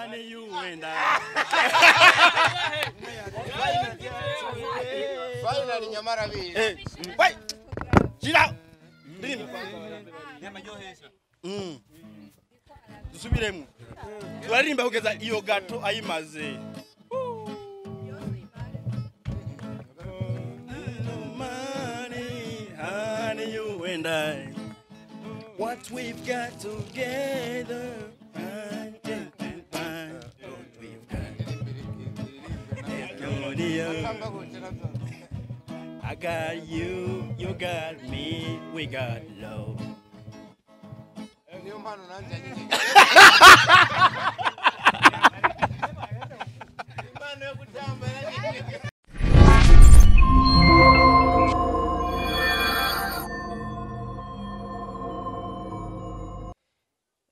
Honey, you and I. Finally nyamara bi. Wait. Shira. Dusubiremo. Turirimba kugeza iyo gato ayimaze. Money, honey, you and I. What we've got together, I can't find. What we've got. I got you, you got me, we got love. Niyo mpano nanje nyine. Impano yo gutamba yaranyigeze.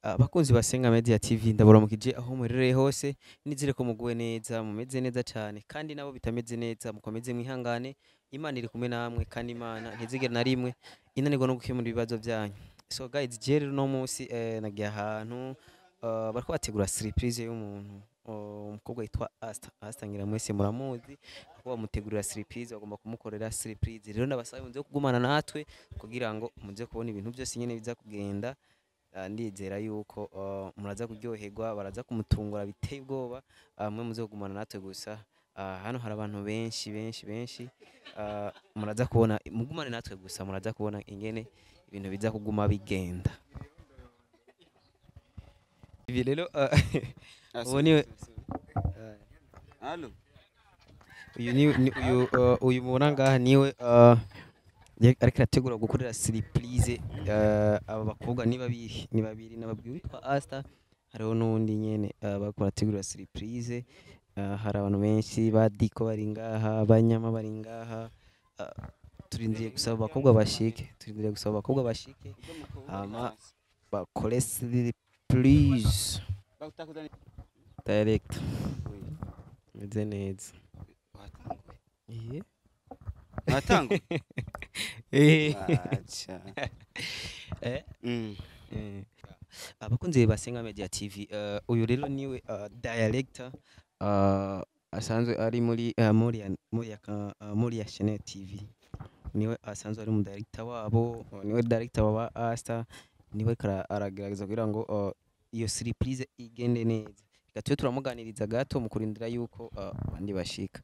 Abakunzi ba Senga Media TV, ndabaramukije aho murereye hose. Nizere ko muguwe neza, mumeze neza cyane, kandi nabo bitameze neza mukomeze mwihangane. Imana iri kumwe namwe, kandi Imana ntizigera na rimwe inanirwa no gukemura ibibazo byanyu. So guys, je rero no munsi nagiye ahantu bariko bategura surprise y'umuntu, umukobwa yitwa Asta. Asta ngira mwese muramuzi, aho bamutegurira surprise, bagomba kumukorera surprise. Rero ndabasaba muze kugumana natwe kugira ngo muze kubona ibintu byose nyene biza kugenda. Ndizera yuko muraza kuryoherwa, baraza kumutungura biteye ubwoba. Mwe muze kugumana natwe gusa. Hano hari abantu benshi benshi benshi, muraza kubona, mugumane natwe gusa, muraza kubona ingene ibintu biza kuguma bigenda. Ibi rero ubu ni Allo. Uyu ni uyu uyu mubona ngaha niwe ariko arategura gukorera surprise aba bakobwa. Ni babiri, ni babiri nababwiye, witwa Asta, hariho n'undi nyene bariko barategura surprise. Hari abantu benshi ba Diko bari ngaha, banyama bari ngaha. Turindiriye gusaba abakobwa bashike, turindiriye gusaba abakobwa bashike hama bakore surprise. Direct meze neza. Iye. Watangu. Eh. Acha. Eh. Abakunzi ba Senga Media TV, uyu rero niwe director asanzwe ari muri muri ya Channel TV. Niwe asanzwe ari mu director wabo, niwe director wa Asta, niwe aragerageza kugira ngo iyo surprise igende neza. Reka tube turamuganiriza gato mu kurindira yuko abandi bashika.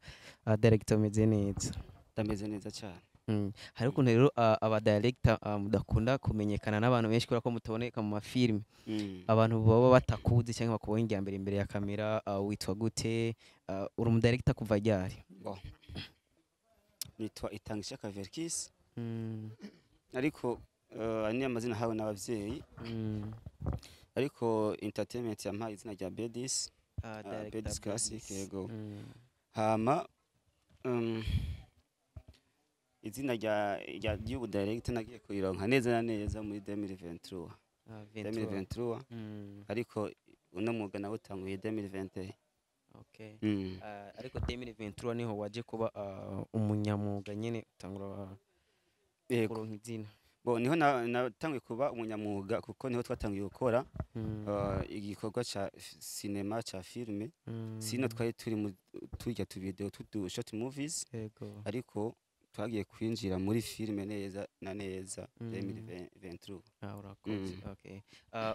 Director, meze neza? Ndameze neza cyane. Hari ukuntu rero aba director mudakunda kumenyekana n'abantu benshi kubera ko mutaboneka mu mafilme. Abantu baba batakuzi cyangwa bakubonye irya mbere imbere ya kamera, witwa gute? Uri umu director kuva ryari? Bon. Nitwa Itangishaka Verkis. Ariko aya amazina hawe n'abavyeyi. Ariko entertainment yampaye izina rya Bedis. Director Bedis Classic, Bedis. Yego. Hama izina rya ry'ubu director nagiye kurironka neza na neza muri 2023. 2023, ariko uno mwuga nawe utanguye 2021. Okay. Ariko 2023 niho waje kuba umunyamwuga nyene, utangura Yego. kuronka izina. Bo niho natanguye kuba umunyamwuga, kuko niho twatangiye gukora igikorwa ca cinema, ca filme. Sino twari turi mu turya tu video tudu short movies. Yego. Ariko twagiye kwinjira muri filme neza na neza 2023. Urakoze. Okay.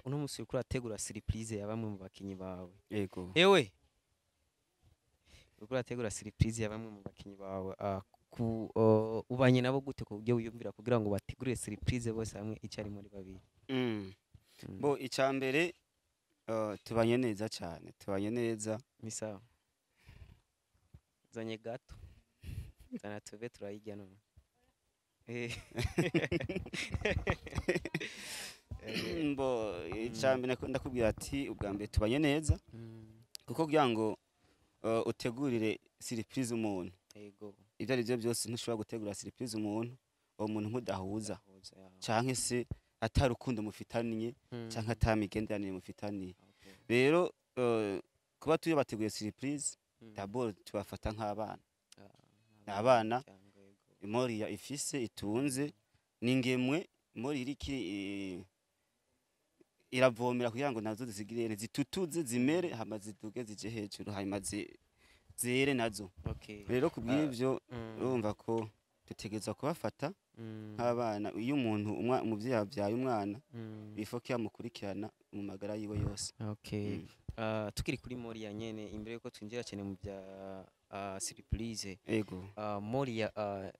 Uno musi uriko urategura surprise ya bamwe mu bakinyi bawe. Yego. Ewe. Uriko urategura surprise ya bamwe mu bakinyi bawe. Ubanye nabo gute ku buryo wiyumvira kugira ngo bategure surprise bose hamwe icari muri babiri? Bo icambere tubanye neza cyane, tubanye neza. Ni sawa. Zanye gato. Zana tube turayirya none. Bo icambere ndakubwira ati ubwa mbere tubanye neza. Kuko kugira ngo utegurire surprise umuntu. Yego. Ibyo ari byo byose ntushobora gutegura surprise umuntu, uwo muntu mudahuza. Canke se atarukundo mufitaniye, canke atamigenderanire mufitaniye. Rero kuba tuyo bateguye surprise, d'abord tubafata nk'abana. Abana Moriya ifise itunze ningemwe Mori iriki iravomera kugira ngo nazo zigire zitutuze zimere hama ziduge zije hejuru hanyuma zere nazo. Okay. Rero kubw'ivyo Mm. urumva ko dutegerezwa kubafata Mm. nk'abana. Iyo umuntu umuvyeyi avyaye umwana, Mm. bifoke yamukurikirana mu magara yiwe yose. Okay. Mm. Tukiri kuri Moria nyene, imbere yuko twinjira cyane mu bya surprise, Ego. Moria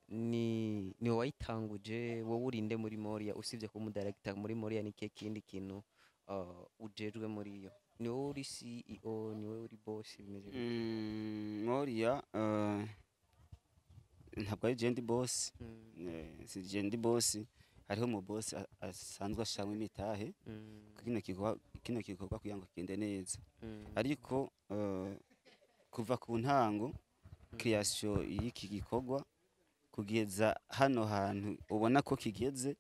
ni wowe wayitanguje? Wowe urinde muri Moria usibye kuba umudirector muri Moria? Ni kihe kindi kintu ujejwe muri yo? Ni wowe uri CEO? Ni wowe uri boss? Bimeze gute? Moria ntabwo ari je ndi boss. Mm. Si je ndi boss, hariho umu boss asanzwe ashiramwo imitahe kino gikorwa kugira ngo kigende neza. Ariko kuva ku ntango creation y'iki gikorwa kugeza hano hantu ubona ko kigeze,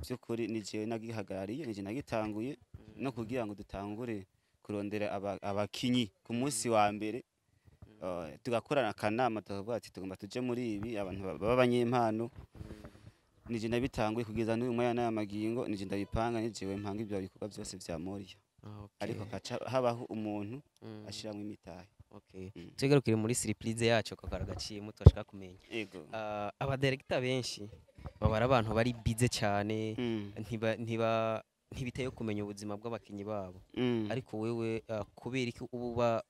by'ukuri ni jewe nagihagarariye, ni je nagitanguye, no kugira ngo dutangure kurondera abakinyi ku munsi wa mbere, tugakorana akanama tukavuga ati tugomba tuje muri ibi, abantu b'abanyempano. Ni je nabitanguye kugeza n'uyu mwanya n'aya magingo, ni je ndabipanga, ni jewe mpanga ibyo bikorwa byose vya Moria. Okay. Ariko hakaca habaho umuntu ashiramwo imitahe. Okay. Mm. Tugarukire muri surprise yacu, kakara gaciyemo twashaka kumenya. Ego. Abadirector benshi baba ari abantu bari busy cyane, ntiba ntibitaye kumenya ubuzima bw'abakinyi babo. Ariko wewe, kubera iki uba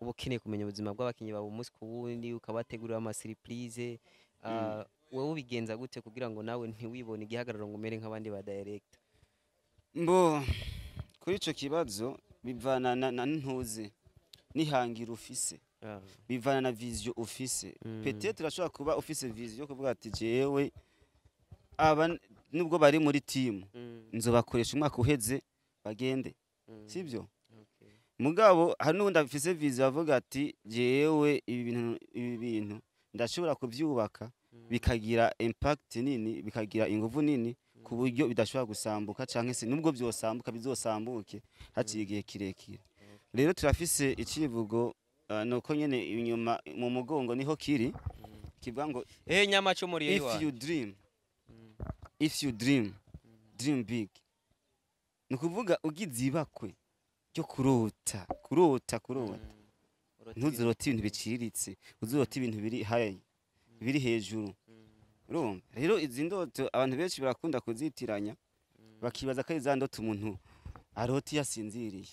uba ukeneye kumenya ubuzima bw'abakinyi bawe umunsi ku wundi, ukabategurira ama surprise? Wewe ubigenza gute kugira ngo nawe ntiwibone igihagararo ngo umere nk'abandi ba director? Mbo kuri ico kibazo bivana na ntuze nihangira ufise, bivana na vision ufise. Peut-être urashobora kuba ufise vision yo kuvuga ati jewe aba nubwo bari muri team nzobakoresha umwaka uheze bagende, sibyo? Okay. Mugabo hari n'ubundi afise vision avuga ati jewe ibi bintu ndashobora kuvyubaka bikagira impact nini, bikagira inguvu nini ku buryo bidashobora gusambuka, canke se nubwo vyosambuka bizosambuke haciye igihe kirekire. Rero turafise icivugo, nuko nyene inyuma mu mugongo niho kiri, kivuga ngo Nyamaco muri if you dream, if you dream, dream big. Ni ukuvuga ugize ibakwe ryo kurota, kurota, kurota, ntuzurote ibintu biciriritse, uzurote ibintu biri high, biri hejuru. Urumva rero izi ndoto abantu benshi barakunda kuzitiranya, bakibaza ko ari za ndoto umuntu arota iyo asinziriye.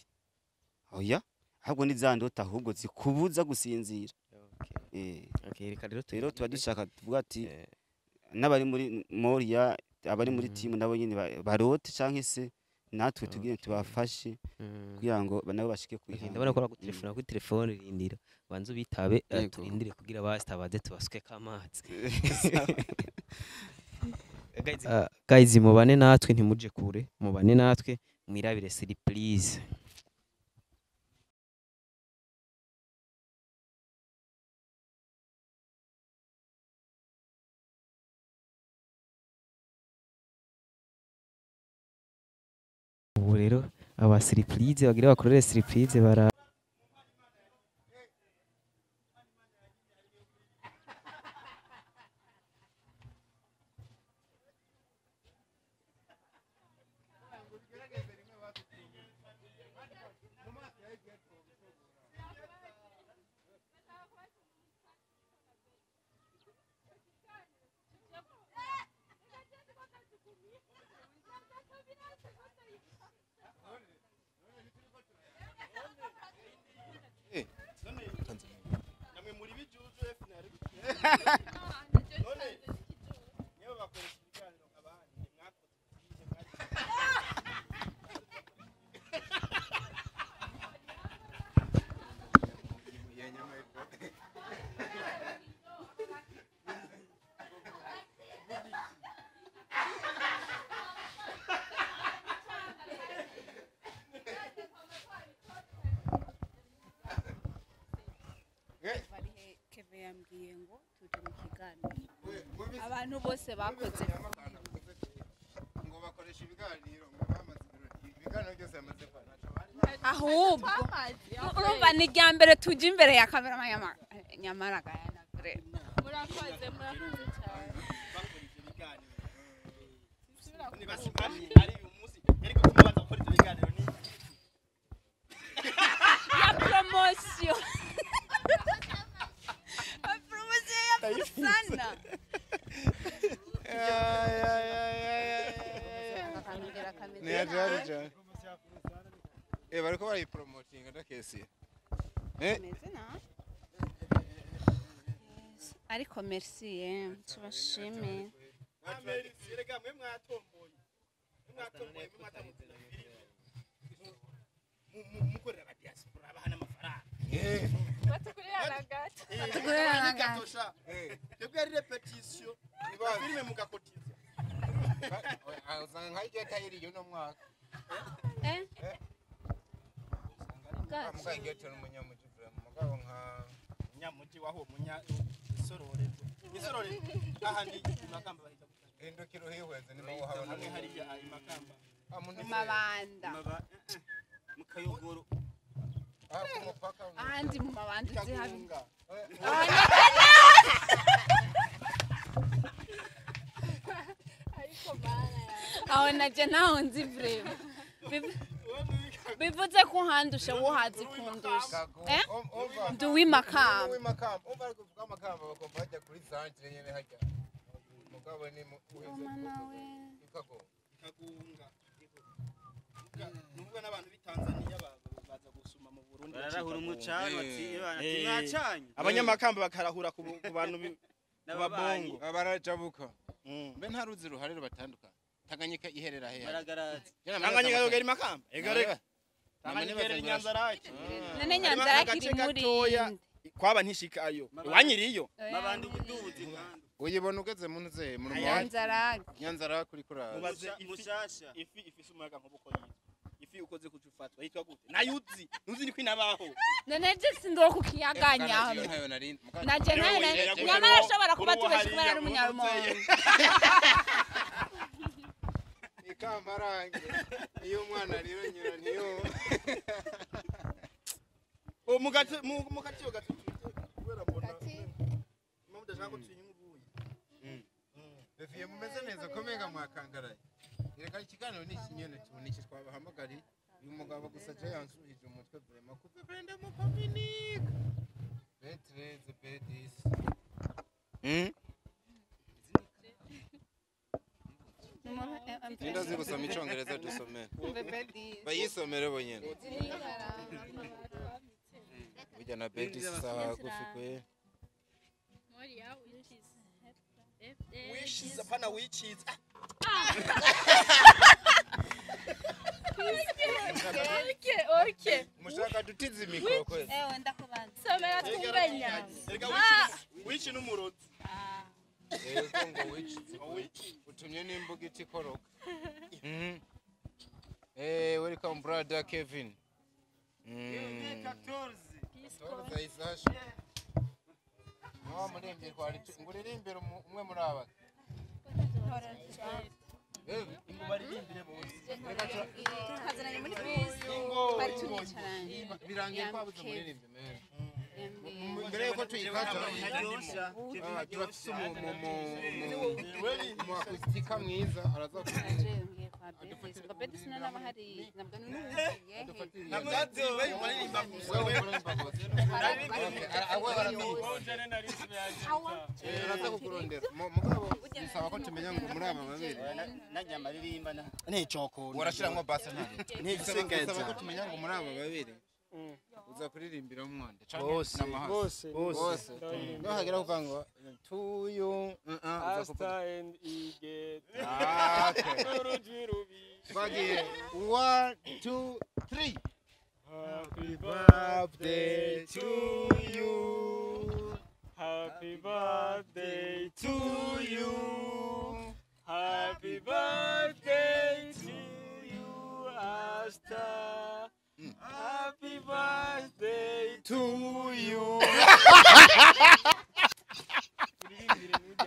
Oya, ahubwo ni za ndoto ahubwo zikubuza gusinzira. Okay, reka rero Rero tuba turindire. dushaka tuvuga ati n'abari muri Moria, abari muri timu nabo nyene barote, canke se natwe tugire tubafashe kugira ngo nabo bashike Okay, kwihangana. ndabona ko bagutelefona kuri telefone, rindira banze ubitabe, Yego. turindire kugira basita baze tubasukeko amazi. Guys, mubane natwe, ntimuje kure, mubane natwe mwirabire surprise. Ubu rero aba surprise bagira bakorere surprise bara Namwe muri bijuju FNL. None niyo bakoresha ibiganiro nk'abandi mwakoze byize mwagize. Barihe Keve yambwiye ngo tuje mu kiganiro, abantu bose bakoze. Ngo bakoresha ibiganiro, ngo bamaze ibirori, ibiganiro byose bamaze kwa Ahubwo urumva ni irya mbere tujya imbere ya kamera nyamara gayana bre. Murakoze, murakoze cyane. Bakora ivyo biganiro. None basi ari uyu munsi ariko. Bariko barayipromotinga ndakesiye. Meze na ariko merci tubashime. Merci rega mwe mwatomboye. Mwatomboye mwatamutse mukorera ba diaspora abahana amafaranga. Batukurira na gato. Batukurira na gato. Twebwe ari repetition. Filime mugakotiza. Usanga nka tayiri y'uno mwaka. Muga igeto n'umunyamuji vraiment mugabo nka munyamuji waho munya isororezo. Isororezo ahandi imakamba bahita gutanga. Hindukiro hihweze ni mawo habona hamwe hariya imakamba. Mabanda. Mukayogoro. Ahandi mu mabanda zihabi. Ariko bana. Aho naje naho nzi vraiment. Bivuze ko handusha wohazi kundusha. Ndi uw'imakamba. Uw'imakamba. Umva ariko kuvuga amakamba bagomba bajya kuri centre nyene hajya. Mugabo ni ikagunga. Nuvuga n'abantu b'i Tanzania baza gusuma mu Burundi. Bararahura umucano ati mwacanye. Abanyamakamba bakarahura ku bantu b'ababongo. Barajabuka. Mbe nta ruzi ruhare rubatandukana. Tanganyika iherera he? Baragaraza. Tanganyika yogera imakamba. Ega reka. Tanganyika iherera Inyanzarake. None Nyanzarake iri muri kwaba ntishikayo. Iwanyiriyo. Mabandi ubuduzi kandi. Uyibona ugeze mu nze mu rumonge. Nyanzarake. Nyanzarake uri kuraza. Mubaze mushasha. Ifi ifise umuyaga nkubuko yitwa. Ifi ukoze kucufatwa yitwa gute? Nayuzi. Nuzi ni kwinabaho. None je sindo kukiyaganya. Naje nayo nyamara ashobora kuba tubeshe kubera ari umunyarumonge. Ikambarange. Iyo umwana rero nyira ntiyo. O mugati mugati gati kubera mbona. Mama ndashaka ko tuyinywa ubuyi. Befiye mumeze neza komega mwakangaraye. Reka ikiganiro ni ikinyene tuboneke twabahamagari. Uyu mugabo gusa je yansuhije umutwe vraiment kuva brenda mu communique. B13 B10. Nindazi gusoma icongereza dusomere. Bayisomere bonyene. Burya na B10 saha gufi kwe. Moria which is wishes apana witches. Okay. Mushaka dutize mikro kweli. Ndakubanza. Somera twumvenya. Erega witches. Witch n'umurozi. Ego ngo witch. Utumye n'imbuga itikoroka. Welcome brother Kevin. 14. 14 isashi. Mwa murembye kwari nguririmbira umwe muri aba. Ingo baririmbire bose. Tukazananye muri bisi. Bari tunicaranye. Birangiye kwabuze muririmbye men. Mbere yuko tuyikata turafise mu akustika mwiza araza araza kukurondera mugabo bisaba ko tumenya ngo muri aba babiri warashiramwo base bisaba ko tumenya ngo muri aba babiri uza kuririmbira umwanda bose bose bose no hagera kuvuga ngo tuyu uza kuvuga and iget bagiye 1 2 3 Happy birthday to you, happy birthday to you, happy birthday to you Asta, happy birthday to you.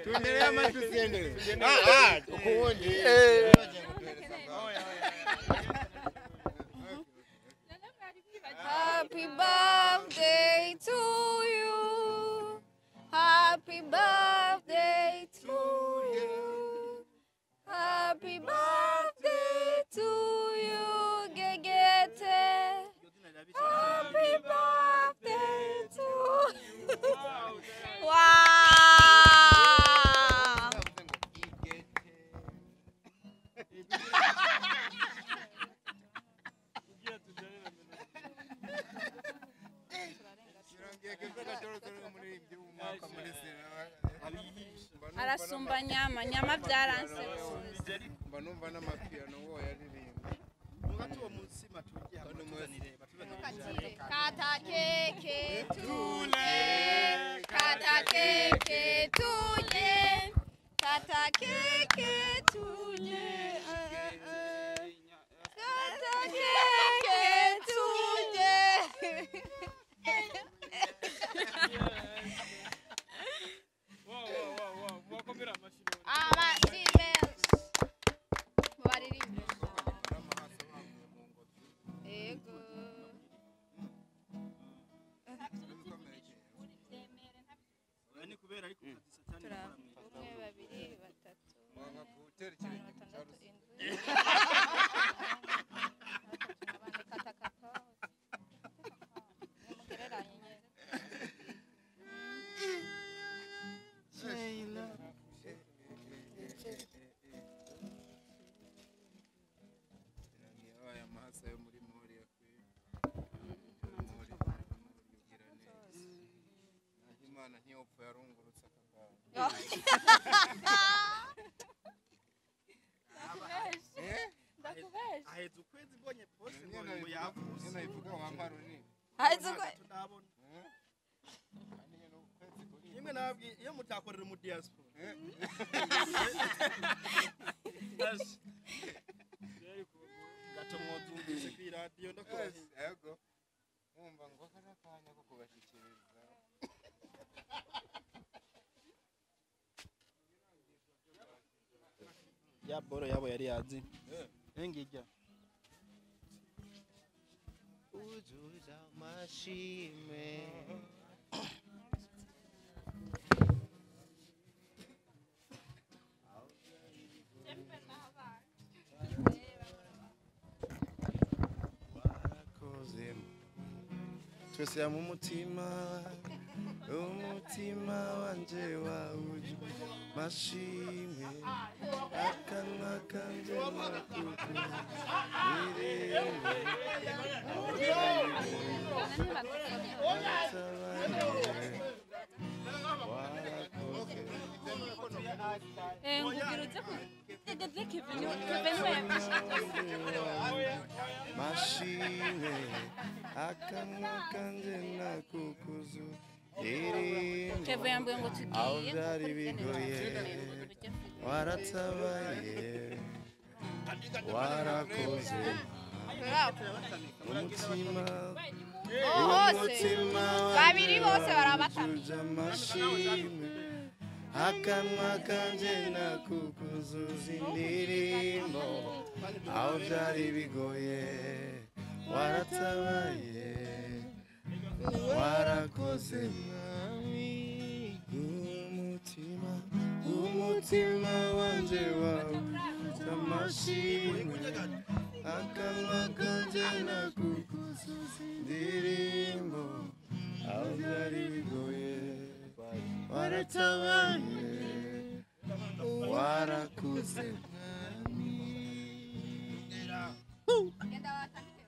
Tuendelee ama tusiendelee? Ukundi. Happy birthday to you. Happy birthday to you. Happy birthday to you, Gegete. Happy birthday to you. Wow! Arasumba nyama nyama byaranse gose. Mba numva n'amapiyano wo yaririmba. Mugati uwo mutsima turye hamwe tuzanire batuzanire. Kata keke tule, kata keke tule, kata keke tule, kata keke tule. Amashyi menshi mubaririmbe. Ego. Ni kubera ariko kazi satani ikora mu Umwe, babiri, batatu, Mwanga gutera ikirenge mu batandatu, cyarusi. indwi. Kata kata. Nimugereranye nyine. Aya mahasa yo muri Moriya kwe. Mori igira neza. Naho Imana ntiyopfa yarungurutse akaganga. Eh? Ndakubesha. Aheze ukwezi mbonye poste Niyo ngo ngo yavuse. Niyo nayivuga wampa runini. Aheze ukwe- Ndabona. Eh? Kandi nyene ukwezi kuri. Nimwe nababwiye iyo mutakorera mu diaspora. Eh? Ashi. Gato mwozumvise kwi radio ndakurahiye. Ego. Mwumva ngo aka n'akanya ko kubashyikiriza. Ya boro yabo yari yazi. Engijya. Uzuza amashimwe. Warakoze twese hamwe umutima umutima wanje wawuje mashimwe akanwa kanje nakuku warakoze. Ngugira uze ku tegeze Kevin Kevin we. Mashimwe akanwa kanje nakukuzu irimbo Kevin yambwiye ngo tugiye aho byari bigoye waratabaye warakoze umutima Hose umutima babiri bose barabatamiye. wuje amashimwe akanwa kanje nakukuzuza indirimbo aho byari bigoye waratabaye warakoze mwami umutima umutima wanje wawe amashimwe akanwa kanje nakukuzuza indirimbo aho byari bigoye waratabaye warakuze mwami. Genda watamike.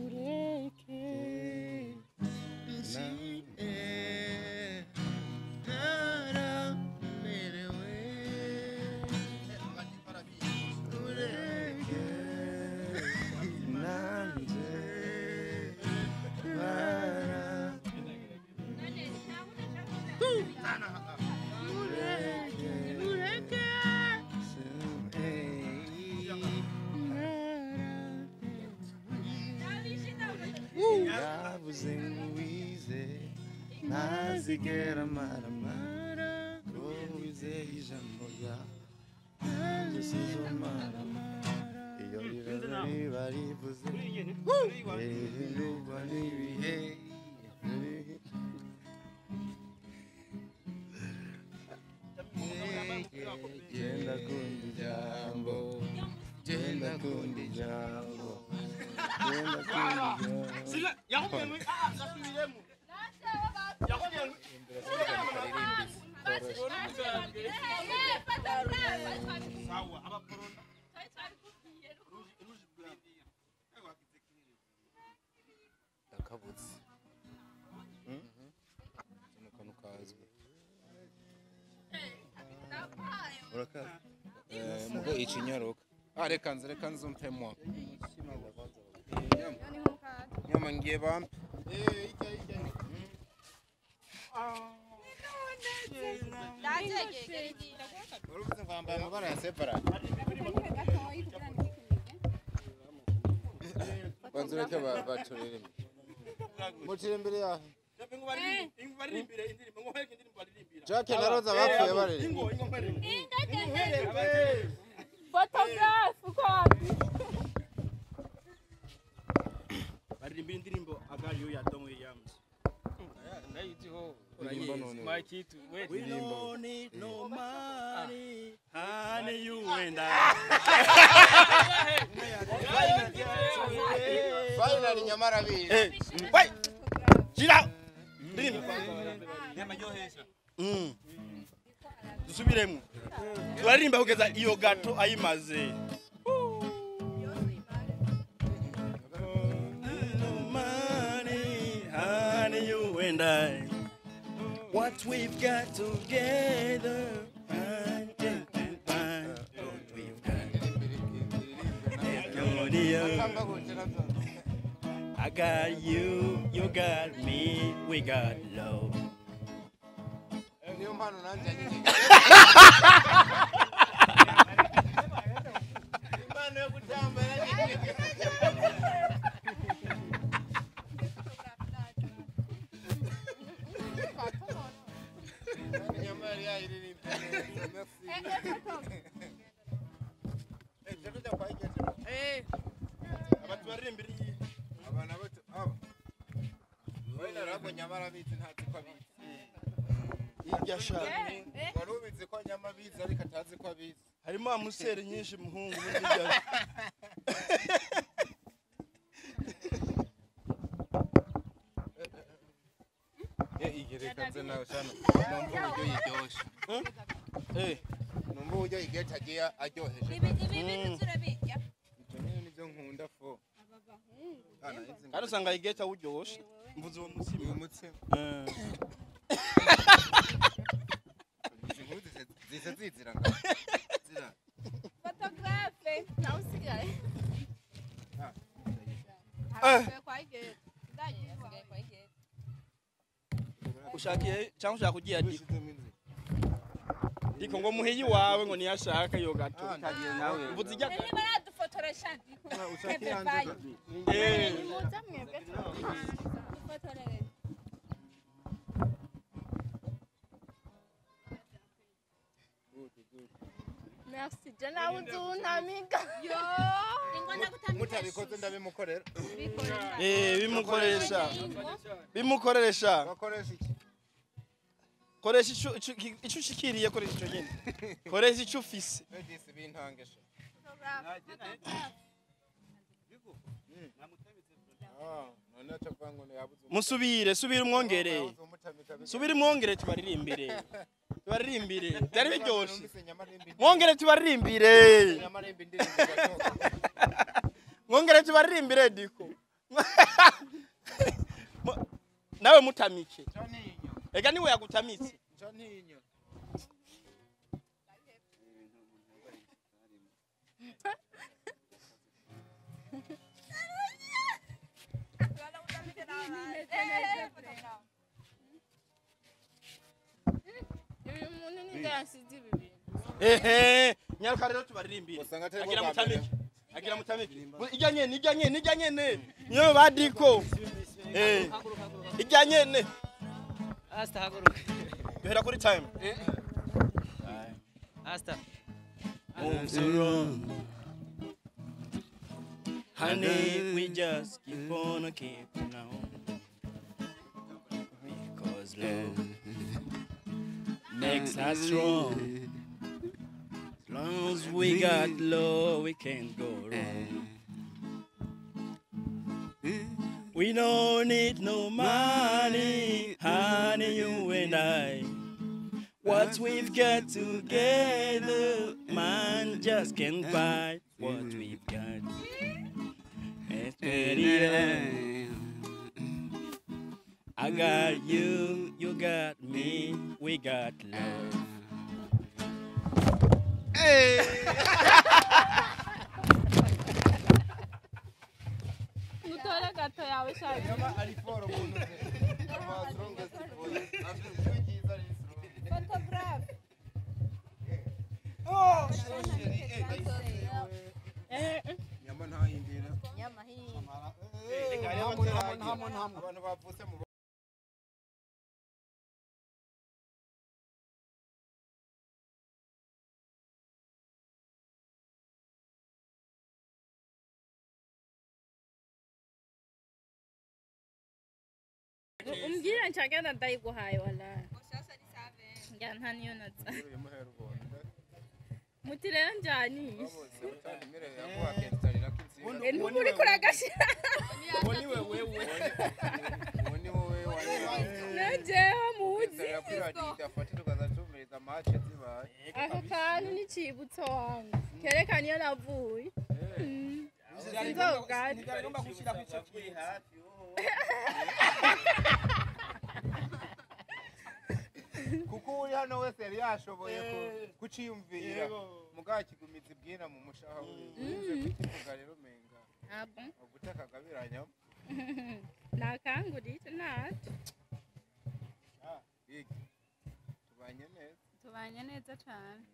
Mureke Naramerewe. Mureke nanje bara mureke mureke yavuze ngo wize ntazigera amaramara ko wizeye ijambo ryawe nanjye sizomara iyo ribaza riba rivuze rihindurwa n'ibihe. Genda kunda ijambo, genda kunda ijambo, genda kunda ijambo. Sila yakubwiye ngo ah gasubiremo. Yakubwiye ngo sawa abaporona. Ndakabuze. Zana akantu kazwi. Urakaza. Mugo icinyaruka. Ah, reka nze, reka nze umpemwa. Nyama ngiye bampe. Ijya ijya. Uruvuze ngo wambaye amabara ya separate. Banza ureke baturirimbe. Mucire imbere yaho. Baririmbire indirimbo, ngo nkwereke indirimbo baririmbira. Jack na Roza bapfuye baririmba. Ingo, ingo nkwereke. Photographe uko wapi? Baririmbira indirimbo Agayo ya Don Williams. Ndayiziho. Uririmba none. Makitu we. We don't need no money, honey, you and I. Finally nyamara bizi. Wait, shira. Ndirimba. Dusubiremo. Turaririmba kugeza iyo gato ayimaze. No money, honey, you and I. What we've got together, I can't find. What we've got. I got you, you got me, we got love. Niyo mpano nanjye yanyigiye. Impano yo gutamba yaranyigiye. Nyamara yari yayiririmbye neza. Merci. Tujya kwa Igete. Abantu baririmbira iyi. Abana bato aba. Wenda ntabwo nyamara abizi ntazi ko abizi. Irya sha. Wari ubizi ko nyama abizi ariko atazi ko abizi. Harimo amuseri nyinshi muhungu muri irya. Igereka nze nawe shana. Numva uburyo yiryoshe. Numva uburyo Igete agiye aryoheje. Ibi bintu turabirya. Ibyo nyine nibyo nkunda fo. Kandi usanga Igete awuryoshe. Mvuze uwo mutsima. Uyu mutsima. Izi nkuru zise zizira ngo. Zira. Photographe Nawe usigaye. Ushakiye cyangwa ushaka kugiya diko. Wishizemo inzira. Diko ngo muhiyi wawe ngo niyashaka iyo gato. Mvuze ijya Nari baradufotora sha Diko. Ushaka iyanjye. Nimuze mwebwe Dufotorere. Merci. Je nawe uzunamiga. Yo. Ingo ndagutambika. Mutabikoze ndabimukorera. Bimukoresha. Bimukoresha. Bakoresha iki? Koresha ico ushikiriye, koresha ico nyene. Koresha ico ufise. Medisi bintangesha. None acavuga ngo yabuze. Musubire, subira umwongere. Yabuze umutamika. Subira umwongere tubaririmbire. Tubaririmbire. Byari biryoshe. Numvise nyamarimba Mwongere tubaririmbire. Nyamarimba indirimbo igatoka. Mwongere tubaririmbire Diko. Nawe mutamike. Ega niwe yagutamitse. Nca ntinya. Uyu muntu ni yansize ibi bintu. Ehe, nyaruka rero tubaririmbire. Usanga atari Agira bwo bwa mbere. mutamike. Agira mutamike. Ijya nyene, ijya nyene, ijya nyene. Niyo badiko. Ijya nyene. Asta haguruka. Duhera kuri time. Asta. Moves around. Honey, we just keep on keeping on. Because love makes us strong. As long as we got love, we can't go wrong. We don't need no money, honey, you and I. What we've got together, man just can't buy what we've got. It's very. I got you, you got me, we got love. Mutore gato yawe shaka. Nyama ari foro mu ntoki. Nyama strongest voice. Afite ijwi ryiza riri strong. Photograph. Oh, sheri, eh, nyama ntayindira. Nyama hii. Abantu bavutse mu Umbwira nshaka ndayiguhaye wallahi. Njya nta niyo naza. Muti rero njyanishe. Ntuba uriko uragashira. Uwo ni wewe wewe. Uwo ni wowe Na jewe muzi. Ako kantu ni icibutso wangu. Kerekana iyo navuye. Sinzogana. Ntigomba gushyira ku icyo kintu. Kuko uri hano wese yari yashoboye kuciyumvira mugakigumiza ibwina mu mushaha wiwe kukivuga rero menga Ah bon? ugutaka kabiranya Nakangurije natwe. iki tubanye neza Tubanye neza cyane.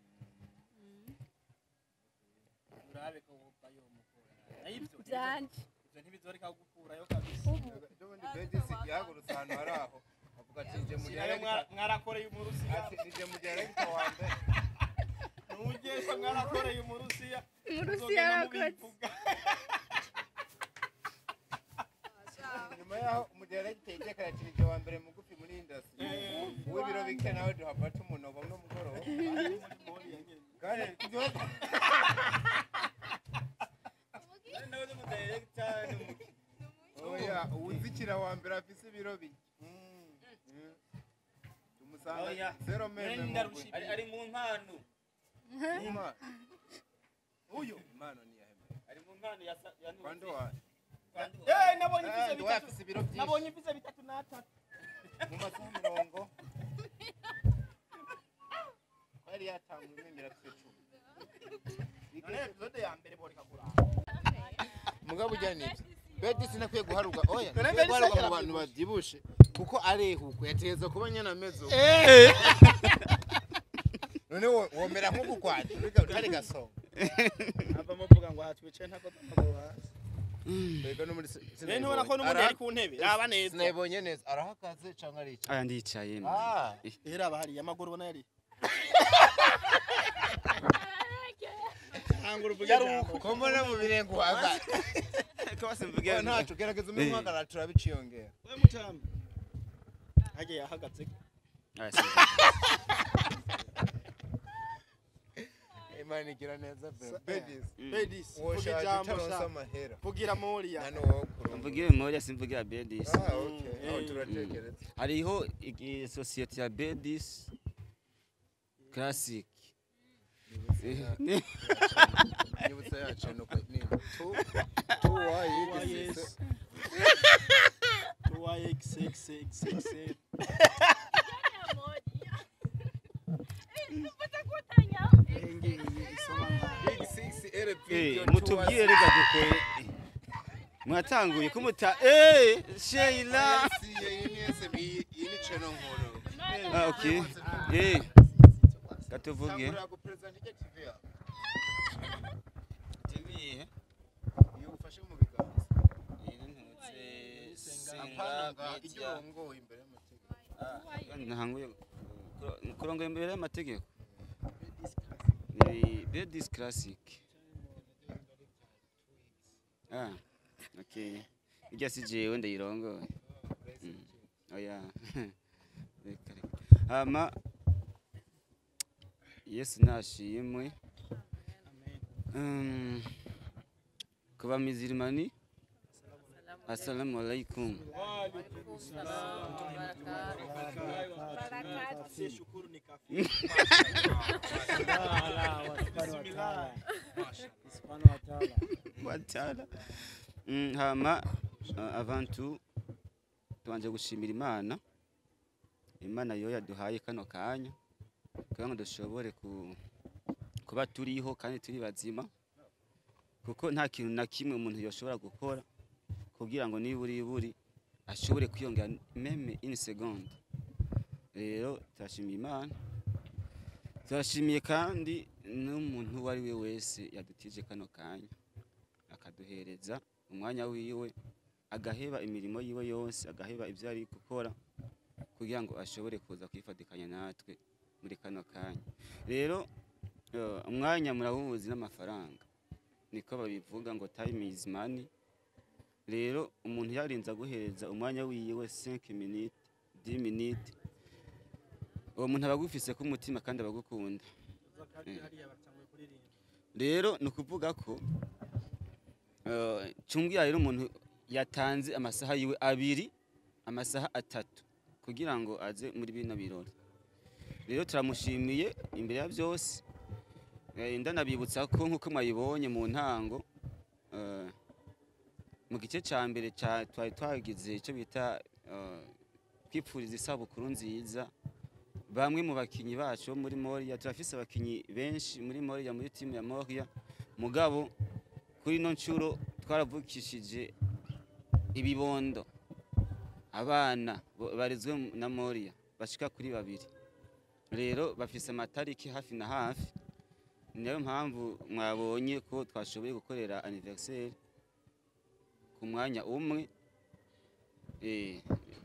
Urabe ko wumva yomukura. Nayivyo. Byanje. Ivyo ntibizoreka kugukurayo kabisa. Ubundi Bedisi yahagurutse ahantu hari aho avuga ati nje mu Nayo mwarakoreye umurusiya. Ati nje mu director wa mbere. Nugesha mwarakoreye umurusiya. Umurusiya yarakoze. Nyuma yaho umu director yegeka ati nje wa mbere mugufi muri industry. Uw'ibiro bike nawe duhava tumunoba no mugoroba. Kandi Nawe ni director oya uwuzikira wa mbere afise ibiro bike. Tumusanga zero meme. Ari mu mpano. Impano. Uyu impano ni yaheme. Ari mu mpano ya Kwando wa. Eh nabonye mfise bitatu. Afise ibiro byinshi. Nabonye mfise 33. Mu masaha mirongo. Kwari yatangwe imemera afise 10. None episode ya mbere boreka kuraba. Mugabo ujyana ibyo. Bedi sinakwiye guharuka. Oya, nakwiye guharuka mu bantu babyibushe kuko arehuko yategeza kuba nyana amezo. None womera nk'uku kwanje utari gasonga. Ava muvuga ngo aha twicaye ntako amaguru hasi. Mbega no muri Rero ntubona ko n'umuntu yari ku ntebe. Raba neza. Sinayibonye neza. Arahagaze canke aricaye? Aya ndicaye. Ah. Era bahari amaguru ubona yari. Ko mbona mu birenge uhagaze. Ko basimvuge ntacu gerageza umwe muhagarara turabiciyongera. We mutamba. Hagiye yahagaze. Imana igira neza Bedis. Bedis. Vuga ijambo sha. Vugira Moria. Mvugire Moria simvugira Bedis. Ah okay. Aho turatekereza. Hariho societe ya Bedis Classic. Nibutse yacu nuko ni 2 2 Y X 2 Y X X X X. Mutubwire rega dukore. Mwatanguye kumuta Sheila. Ah okay. Katuvuge. TV iyo ufashe mu biganza. Senga Media. Urongoye imbere y'amategeko. Ntahanguye kurongoye imbere y'amategeko. Ni Bedis Classic. Ah, okay. Ijya si jewe ndayirongoye. Oya. Reka reka. Hama Yesu nashimwe. Kuba mizirimani. Assalamu alaikum. Watala. Hama avant tout Tubanje gushimira Imana, Imana yo yaduhaye kano kanya kugira ngo dushobore kuba turiho kandi turi bazima, kuko nta kintu na kimwe umuntu yoshobora gukora kugira ngo niburi buri ashobore kwiyongera même une seconde. Rero turashimiye Imana, turashimiye kandi n'umuntu uwo ari we wese yadutije kano kanya akaduhereza umwanya wiwe, agaheba imirimo yiwe yose, agaheba ibyo ari gukora kugira ngo ashobore kuza kwifatikanya natwe muri kano kanya. Rero umwanya murawuzi n'amafaranga, niko babivuga ngo time is money. Rero umuntu yarinze aguhereza umwanya wiwe 5 minutes, 10 minutes, uwo muntu aba agufise ku mutima kandi aba agukunda. Rero ni ukuvuga ko cumbwira rero umuntu yatanze amasaha yiwe 2, amasaha 3 kugira ngo aze muri bino birori. Rero turamushimiye imbere ya byose. Ndanabibutsa ko nkuko mwayibonye mu ntango, mu gice ca mbere twari twagize icyo bita kwipfuriza isabukuru nziza bamwe mu bakinyi bacu bo muri Moria. Turafise abakinyi benshi muri Moria, muri timu ya Moria, mugabo kuri ino ncuro twaravukishije ibibondo abana barezwe na Moria bashika kuri 2. Rero bafise amatariki hafi na hafi, niyo mpamvu mwabonye ko twashoboye gukorera anniversaire ku mwanya umwe.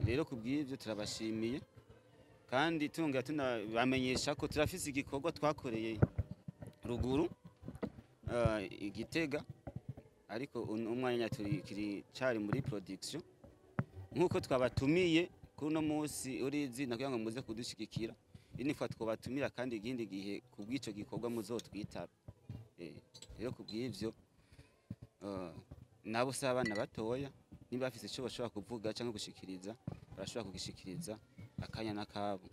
Rero kubw'ibyo turabashimiye kandi tungera tunabamenyesha ko turafise igikorwa twakoreye ruguru Igitega, ariko umwanya turi cari muri production nkuko twabatumiye kuri no munsi uri izina kugira ngo muze kudushigikira. Ini twabatumira kandi ikindi gihe kubw'ico gikorwa muzotwitaba. Rero kubw'ivyo nabo si abana batoya, niba bafise ico bashobora kuvuga cyangwa gushikiriza barashobora kugishikiriza akanya n'akabo.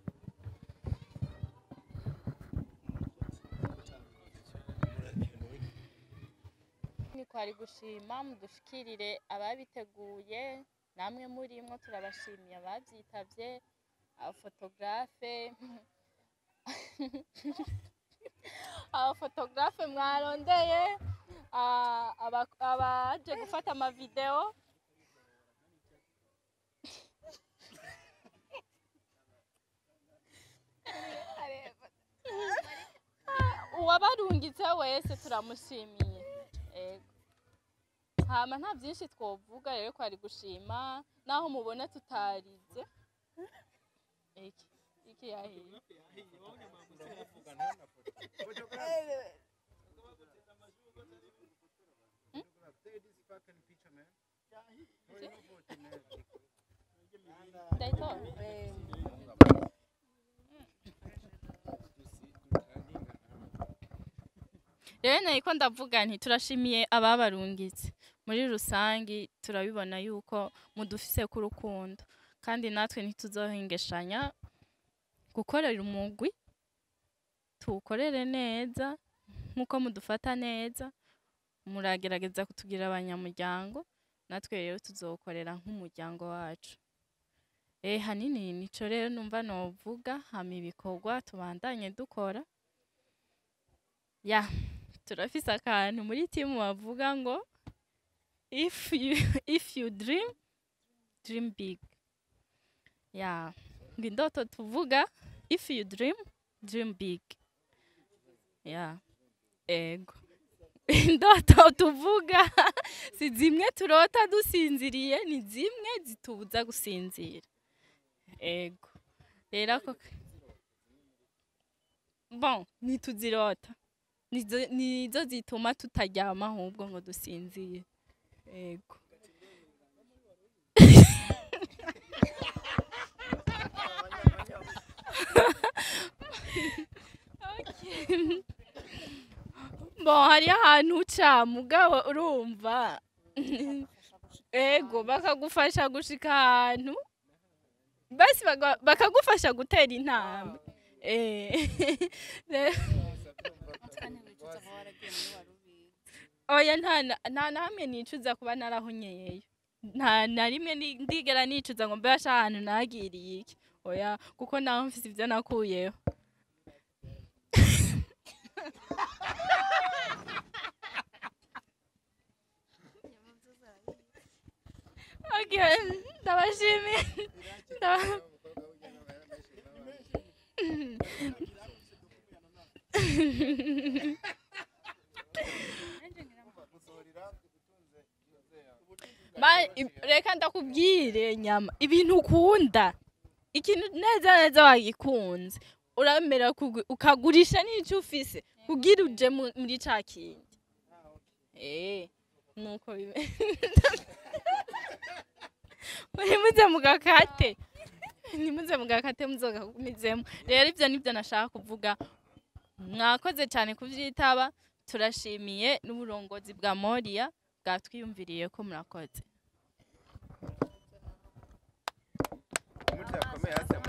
Ni kwari gushima mudushikirire ababiteguye, namwe murimwo turabashimiye abavyitavye, abaphotographe mwarondeye, abaje gufata amavideo. Uwabarungitse wese turamushimiye. Ego. Hama nta byinshi twovuga rero, kwari gushima naho mubona tutarize. Iki iki yahiye. Ndayitora. Rero nariko ndavuga nti turashimiye ababarungitse. Muri rusangi turabibona yuko mudufise ku rukundo, kandi natwe ntituzohengeshanya gukorera umugwi, tuwukorere neza nkuko mudufata neza, muragerageza kutugira abanyamuryango, natwe rero tuzokorera nk'umuryango wacu. Hanini nico rero numva novuga, hama ibikorwa tubandanye dukora. Ya, turafise akantu muri timu bavuga ngo if you dream, dream big. Ya, ngo indoto tuvuga if you dream, dream big. Ya, ego. Indoto tuvuga si zimwe turota dusinziriye, ni zimwe zitubuza gusinzira. Ego. Rero ako bon ntituzirota, nizo zituma tutaryama ahubwo ngo dusinzire. Ego. Okay. Bon, hariyo ahantu uca mugabo urumva, ego, bakagufasha gushika ahantu basi bakagufasha gutera intambwe. Oya, nta na hamwe nicuza kuba narahonyeyeyo. Nta na rimwe ndigera nicuza ngo mbe ahantu nagiriye iki, oya, kuko naho mfise ivyo nakuyeho. Okay, ndabashimiye. Reka ndakubwire nyama, ibintu ukunda, ikintu neza neza wagikunze, uramera ukagurisha n'ico ufise kugira uje muri ca kindi. Nuko bimeze. Nimuze mugakate, nimuze mugakate, muzogakugumizemo. Rero ivyo nivyo nashaka kuvuga. Mwakoze cyane kuvyitaba, turashimiye n'uburongozi bwa Moria bwatwiyumviriye ko murakoze. Mutakomeye hasi.